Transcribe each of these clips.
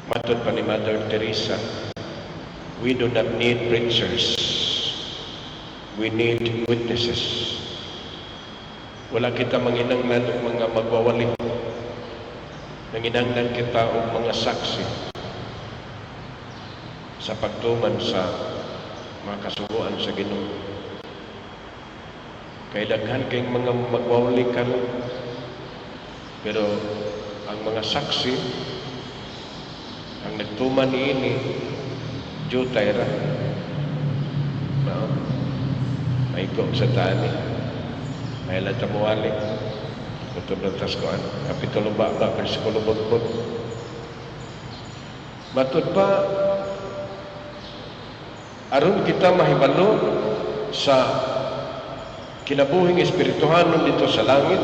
Matod pa ni Mother Teresa, "We do not need preachers. We need witnesses." Wala kita manginanglan og mga magwawali. Nanginanglan kita og mga saksi sa pagtuman sa mga kasuguan sa Ginoo. Kay daghan kay mga magwawali karon. Pero ang mga saksi ang nagtuman niini, jutay ra. Mao. Maigo sa tani. May lang tamuwali. Kutob lang tas kuan. Kapitulo ba ba, versikulo butbut. Matud pa, aron kita mahibalo sa kinabuhing espirituhanon dito sa langit,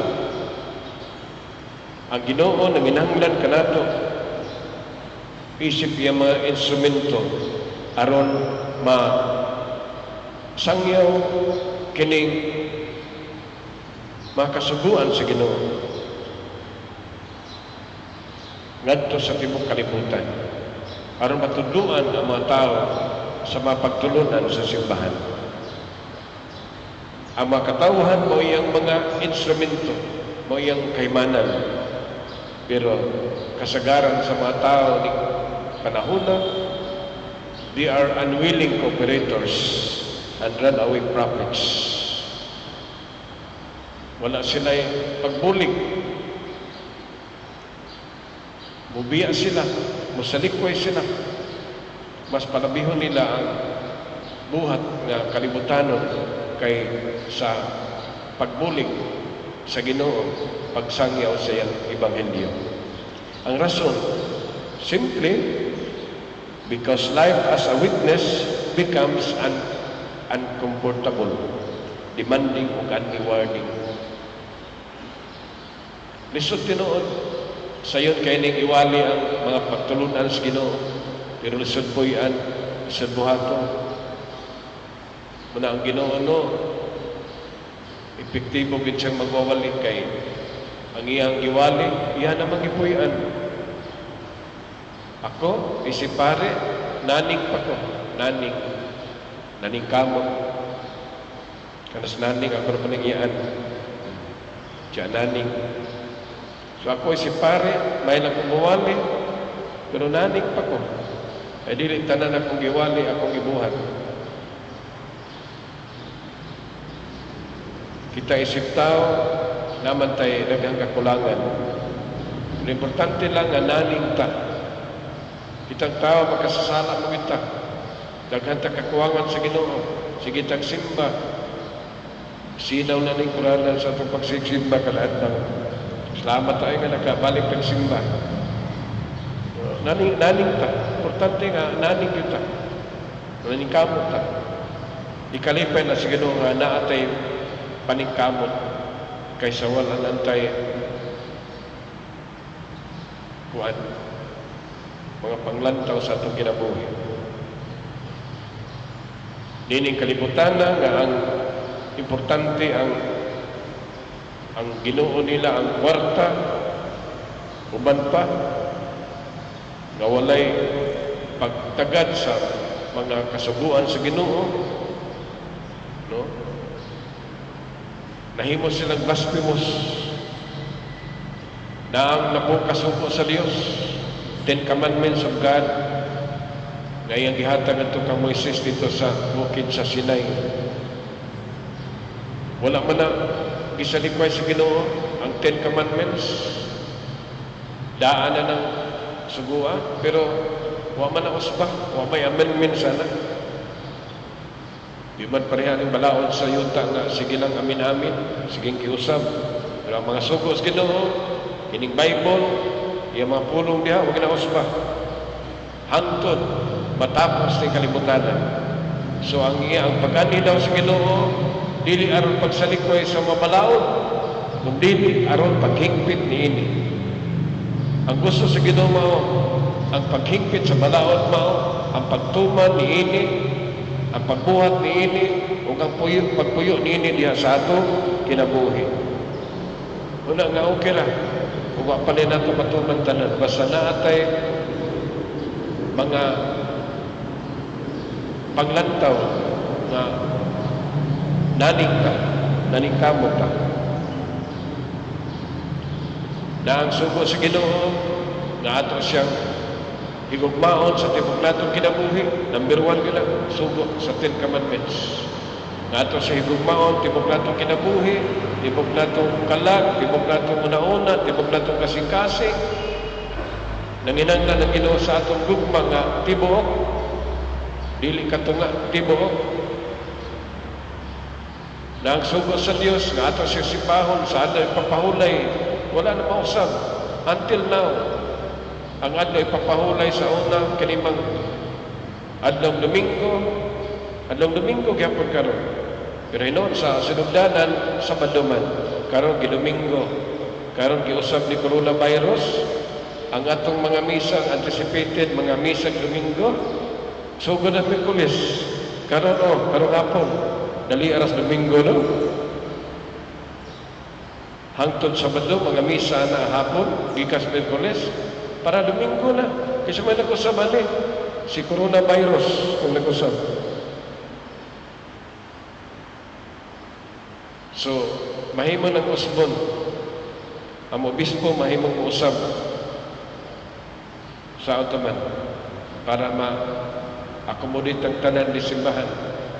ang Ginoo nanginahanglan kanato isip iya mga instrumento aron ma sangyaw kining makasuguan sa Ginoo ngadto sa tibuok kalibutan, aron matudloan ang mga tao sa mga pagtulunan sa simbahan. Ang mga katawhan mao iyang mga instrumento, mao iyang kaymanan. Pero kasagaran sa mga tao ni panahona, they are unwilling cooperators and runaway prophets. Wala sila pagbulig. Mubiya sila, musalikway sila. Mas palabihon nila ang buhat nga kalibutanon kay sa pagbulig sa Ginoo, pagsangyaw sa iyang ebanghelyo. Ang rason, simply because life as a witness becomes uncomfortable, demanding ug unrewarding. Lisod tinuod. Sayon kay ning iwali ang mga pagtulunan sa Ginoo. Pero lisod puy-an, lisod buhaton. Muna ang Ginoo, no, epektibo gid siyang magwawali kay ang iyang giwali, iya namang gipuy-an. Ako, isip pare, naning pa ko, naning, naning kamot. Kanas naning ako na panangyaan. Diyan naning. So ako isip pare, may lang kong pero naning pa ko. Ay dili tanan akong giwali, akong gibuhat. Kita isip tao, naman tay daghang kakulangan. Pero importante lang nga naning ta. Kitang tao makasasala mo kita. Daghan ta kakuwangan sa Ginoo. Sige tag simba. Sinaw na ning kuralan sa atong pagsigsimba kada adlaw. Salamat tayo nga nakabalik tag simba. Naning, naning ta. Importante nga naning kita. Naning kamot ta. Ikalipay na sa Ginoo nga naatay paningkamot kaysa wala nantay kuan mga panglantaw sa atong kinabuhi. Nining kalibutan na nga ang importante ang Ginoo nila ang kwarta, uban pa nga walay pagtagad sa mga kasuguan sa Ginoo, no, nahimo silang blasphemous na ang napukasuko sa Dios, Ten Commandments of God nga iyang gihatag adto kang Moises dito sa bukid sa Sinai. Wala man na gisalikway sa Ginoo ang Ten Commandments. Daan na ng sugua, pero wa man na usba, wa may amendment sana. Di man pareha ning balaod sa yuta nga sige lang amin-amin, sige kiusab. Pero ang mga sugo sa Ginoo, kining Bible, iyang mga pulong diha, wa na usba. Hangtod matapos ni kalibutan. So ang iya ang pag-ani daw sa Ginoo dili aron pagsalikoy sa mga balaod, kundi aron paghingpit niini. Ang gusto sa Ginoo mao ang paghingpit sa balaod, mao ang pagtuman niini, ang pagbuhat niini ug ang puyo, pagpuyo niini diha sa ato kinabuhi. Una nga okay ra kung wa pa nato matuman tanan, basta naatay mga panglantaw nga naning ka, naning kamot ta. Na ang sugo sa Ginoo nga ato siyang higugmaon sa tibok natong kinabuhi. Number 1 gila, sugo sa Ten Commandments. Nga ato siya higugmaon tibok natong kinabuhi, tibok natong kalag, tibok natong una-una, tibok natong kasing-kasing. Nanginanglan ang Ginoo sa atong gugma nga tibuok, dili katunga, tibuok. Na ang sugo sa Dios nga ato siya simbahon sa adlaw ipapahulay, wala na mausab until now. Ang adlaw ipapahulay sa una kinimang adlaw Domingo, adlaw Domingo gyapon karon. Pero hinuon sa sinugdanan, Sabado man. Karon gidomingo. Karon giusab ni coronavirus ang atong mga misa, anticipated mga misa Domingo. Sugod na Miyerkules. Karon oh, karon hapon. Dali aras Domingo, no? Hangtod Sabado mga misa na hapon, gikas Miyerkules para Domingo na. Kasi may nag-usab ani si coronavirus kung nag-usab. So, mahimo ng usbon. Ang obispo mahimong usab sa Ottoman para ma-accommodate ang tanan di simbahan.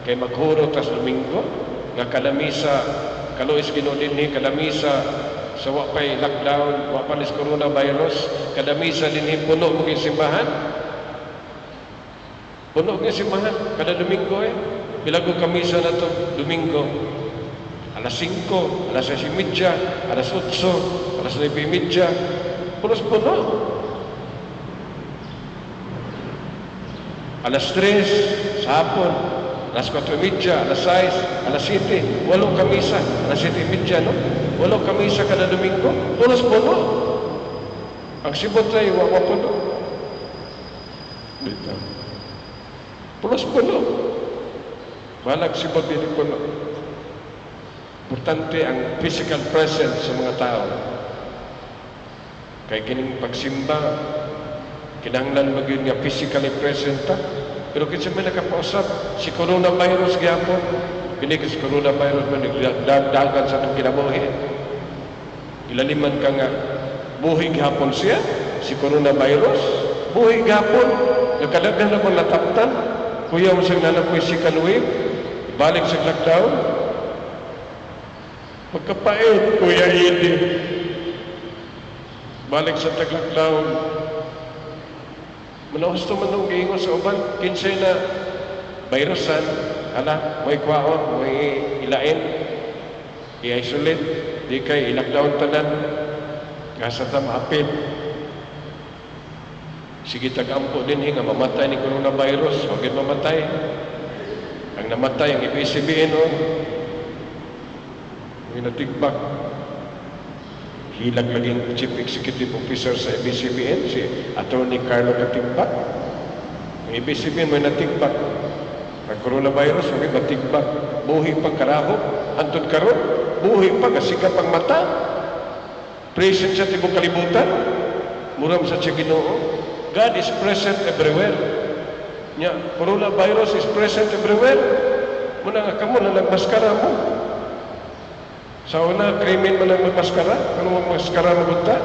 Kay maghuro tas Domingo, nga kada misa, kaluis Ginoo dinhi, kada misa sa wa pay lockdown, wa pa nis coronavirus, kada misa dinhi puno mo simbahan. Puno gyud simbahan kada Domingo eh. Bilago ka misa na to Domingo. Alas 5, alas 6:30, alas 8, alas 9:30, punos puno. Alas 3 sa hapon, alas 4:30, alas 6, alas 7, walo kamisa, alas 7:30, no? Walo kamisa kada Domingo, punos puno. Ang sibot ay wa puno. Bitaw. Punos puno. Balag sibot dili puno. Importante ang physical presence sa mga tao. Kay kining pagsimba, kinahanglan magyud nga physically present ta. Pero kinsa may nakapausap, si coronavirus gyapon. Kini si coronavirus man nagdagdagan sa atong kinabuhi. Ilaliman ka nga buhi gyapon siya, si coronavirus, buhi gyapon. Nakadaghan na kong nataptan. Kuya mo siyang nanap ko second wave, balik sa lockdown. Pagkapait, Kuya Edi. Balik sa tag-lockdown. Manahusto man nung giingon sa uban, kinsay na virusan, ala, may kwaon, may ilain, i-isolate, di kay i-lockdown tanan, kasa ta maapil. Sige tag-ampo din nga mamatay ni coronavirus, huwag yun mamatay. Ang namatay, ang ibig-sabihin, oh, may natigbak. Hilag laging Chief Executive Officer sa ABCBN, si Attorney Carlo Katigbak. Ang ABCBN may natigbak. Ang coronavirus, may matigbak. Buhi pang karahop, antod karon, buhi pa, kasika pang mata. Present sa tibok kalibutan. Muram sa siya Ginoo. God is present everywhere. Nya, coronavirus is present everywhere. Muna nga kamo na nagmaskara mo. Sa una, krimen man ang magmaskara. Ano magmaskara mo ta?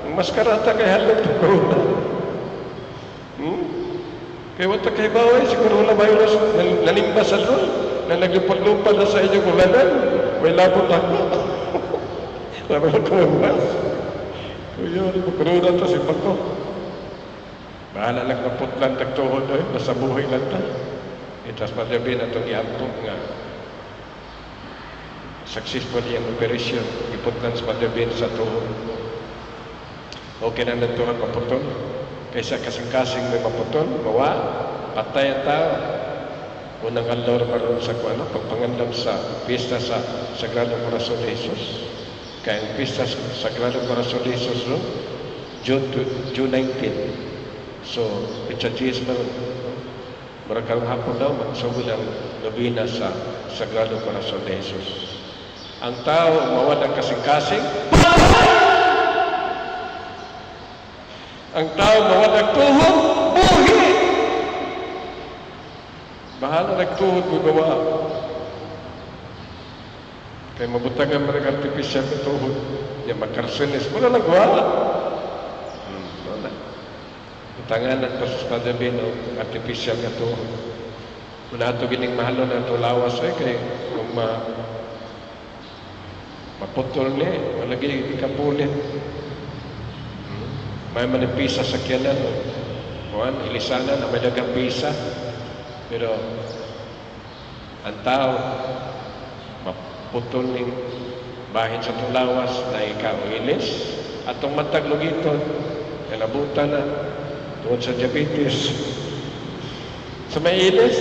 Magmaskara ta kay halot ng corona. Kaya wala kay baway si coronavirus nalimba sa doon. Na naglupad-lupad na sa inyong ulanan. May labot ako. Sabi ko kumabas. Kuya, ano mo corona to si Bako. Bahala lang maputlan tagtuhod oy, basta buhi lang ta. Itas padabi na itong iampo nga successful yung operation, iputlan sa padabi sa tuhod. Okay na lang ito ang maputol. Kaysa kasing-kasing may maputol, mawa, patay ang tao. Unang adlaw maroon sa kuano, pagpangandam sa pista sa Sagrado Corazon de Jesus. Kaya ang pista sa Sagrado Corazon de Jesus, no? June 19. So, it's a Jesus maroon. Murag karong hapon daw, magsugod ang nobina sa Sagrado Corazon de Jesus. Ang tao mawad ang kasing-kasing, ang tao mawad ang tuhod, buhi! Bahala nagtuhod mo gawa. Kay mabutangan man ang artificial na tuhod. Ya magkarsenes mo na nagwa. No na. Butangan ang sa Padre Ben og artificial nga tuhod. Muna ato gining mahalon na ato lawas eh, kay kung maputol ni, wala gid kapulit. May manipisa sa sakyanan, o kuan, ilisanan, na may daghang pisa. Pero ang tao, maputol ning bahin sa itong lawas na ikaw ilis, atong matag lugiton, kalabutan na, tungod sa diabetes. Sa may ilis,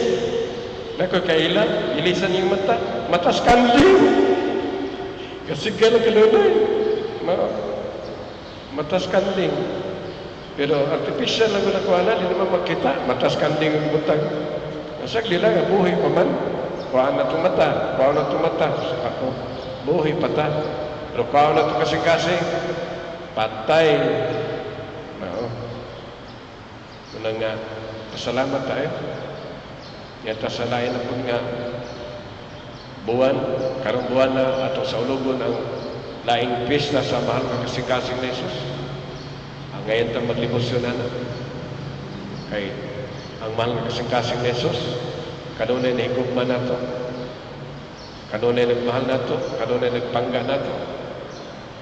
nako kaila, ilisan yung mata, matas kanding. Kasi gano'n kalunay. Matas kanding. Pero artificial lang na kuha, di naman makita. Matas kanding ang butang. Nasag lang, buhi pa man. Kuha na itong mata, kuha na itong mata. Ako, buhi pa ta. Pero kuha na itong kasing-kasing, patay. No. Muna nga, pasalamat tayo. Yata sa lain na po nga buwan, karong buwan na ato sa ulugon ang laing pista sa mahal nga kasing-kasing ni Jesus. Ang ngayon ta maglibosyon na. Kay ang mahal nga kasing-kasing ni Jesus, kanunay nahigugma nato. Kanunay nagmahal nato, kanunay nagpangga nato.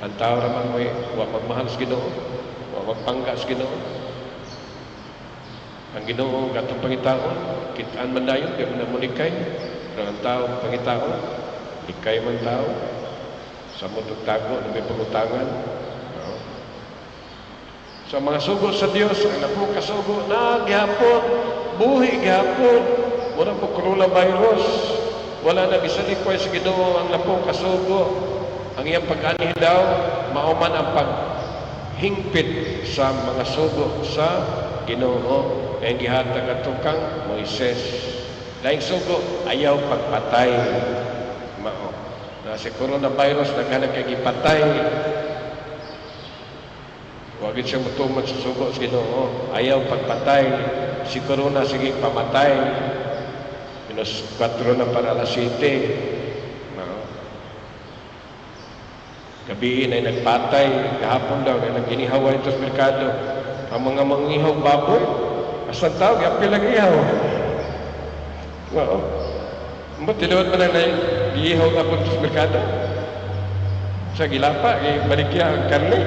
Ang tao raman mo'y wa magmahal sa Ginoo, wa magpangga sa Ginoo. Ang Ginoo gatong pangitaon, kitaan man dayon di man na molikay. Pero ang tao pangitaon, likay man tao. Sa mundong tago na may pangutangan. No? Sa mga sugo sa Dios, ang napo kasugo na gihapon, buhi gihapon. Mura po coronavirus. Wala na bisan ikoy sa Ginoo ang napo kasugo. Ang iyang pag-anhi daw, mao man ang paghingpit sa mga sugo sa Ginoo kay gihatag ato kang Moises. Laing sugo, ayaw pagpatay. Mao. Na si coronavirus naghanap kay gipatay. Wa gid siya motuman sa sugo sa Ginoo. Ayaw pagpatay. Si corona sige pamatay. Minus 4 na para alas 7. Mao. Gabi na nagpatay. Kahapon daw, na nag-inihaw ito sa merkado. Ang mga mangihaw baboy, asa tao, giapil lang ihaw. Oo. Mo tinuod man na giihaw ako sa merkado. Sa gilapa, baligya ang karne.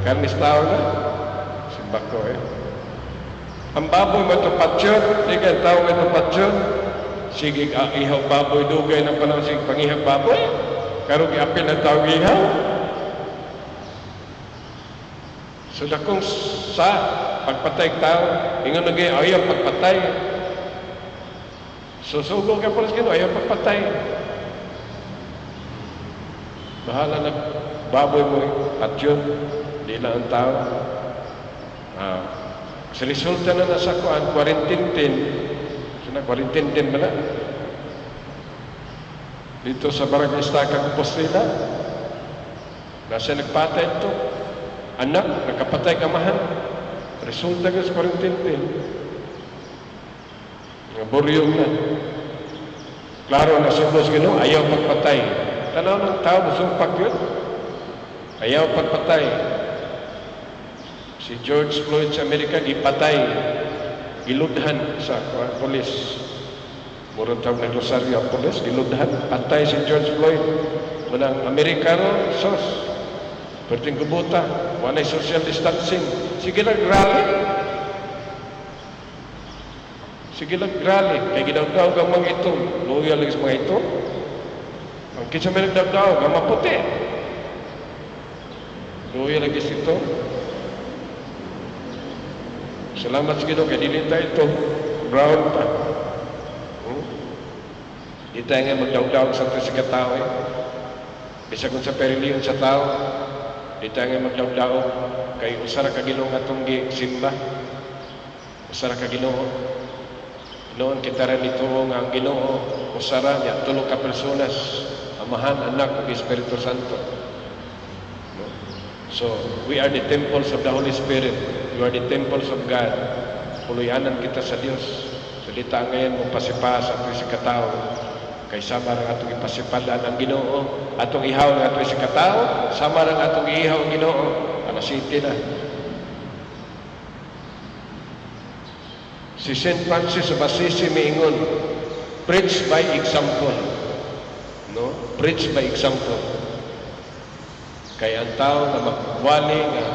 Karne sa tao na. Simbako eh. Ang baboy mo ito patsyon, di ka tao mo ito patsyon. Sige, ang ihaw baboy, dugay ng panahon, sige, pangihaw baboy. Karong giapil ang tao ihaw. So dakong sa pagpatay tao, ingon lagi ayaw pagpatay. Susugo ka po sa Ginoo, ayaw pagpatay. Bahala na baboy mo at yun, di lang ang tao. Sa resulta na nasa kuan, quarantine tin. So na, quarantine tin ba na? Dito sa Barangay Estaca, Compostela, nasa nagpatay ito. Anak, nakapatay kamahan. Resulta ka sa quarantine tin. Nga buryong na. Klaro na sa Diyos Ginoo, ayaw pagpatay. Tanaw ng tao, musumpak yun. Ayaw pagpatay. Si George Floyd sa Amerika, gipatay. Giludhan sa polis. Murag tawag ng Rosario ang polis, giludhan. Patay si George Floyd. Munang Amerikano, sos. Perting kubuta, walay social distancing. Sige lang, rally. Sige lang, rally. Kay gidawdaw ang mga ito. Loyal lagi sa mga ito. Ang kinsa may nagdawdaw, ang maputi. Loyal lagi sa ito. Salamat sa Ginoo kay dili tayo ito. Brown pa. Di tayo nga magdawdaw sa sa katao eh. Bisag kung sa periliyon sa tao, di tayo nga magdawdaw kay usa ra ka Ginoo nga atong gisimba. Usa ra ka Ginoo. Noon kita ra nituo nga ang Ginoo usa ra niya tulo ka personas, Amahan, Anak ug Espiritu Santo. No? So, we are the temples of the Holy Spirit. We are the temples of God. Puluyanan kita sa Dios. So di ta ngayon mo pasipa sa atong isigkatawo kay sama ra atong ipasipadan ang Ginoo, atong ihaw ang atong isigkatawo, sama ra atong ihaw ang Ginoo, alas 7 na. Si St. Francis of Assisi miingon, "Preach by example." No? Preach by example. Kay ang tao nga magwali nga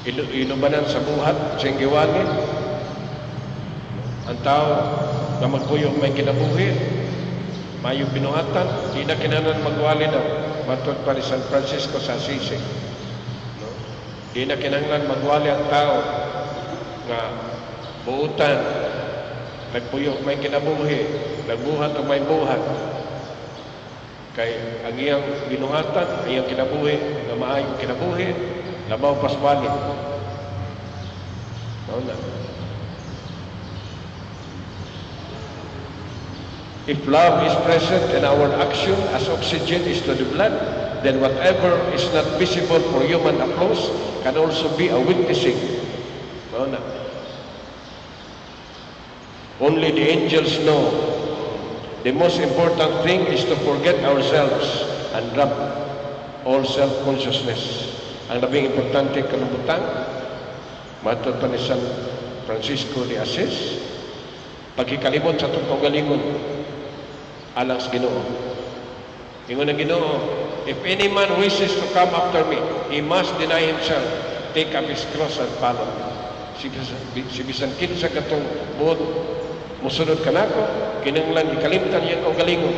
inubanan sa buhat sa giwali, ang tao nga magpuyo may kinabuhi, mayo binuhatan, di na kinahanglan magwali daw, matod pa ni San Francisco sa Assisi. No? Di na kinahanglan magwali ang tao nga buutan, nagpuyo may kinabuhi, nagbuhat og may buhat. Kay ang iyang binuhatan, ang iyang kinabuhi, nga maayong kinabuhi, labaw pas wali. Mao na. If love is present in our action as oxygen is to the blood, then whatever is not visible for human applause can also be a witnessing. Mao na. Only the angels know. The most important thing is to forget ourselves and drop all self-consciousness. Ang labing importante kanubutang, matod pa ni San Francisco de Assis, pagkikalimot sa atong kaugalingon alang sa Ginoo. Ingon ang Ginoo, "If any man wishes to come after me, he must deny himself, take up his cross and follow me." Si bisan kinsa katong buot musunod kanako, kinahanglan ikalimtan iyang kaugalingon.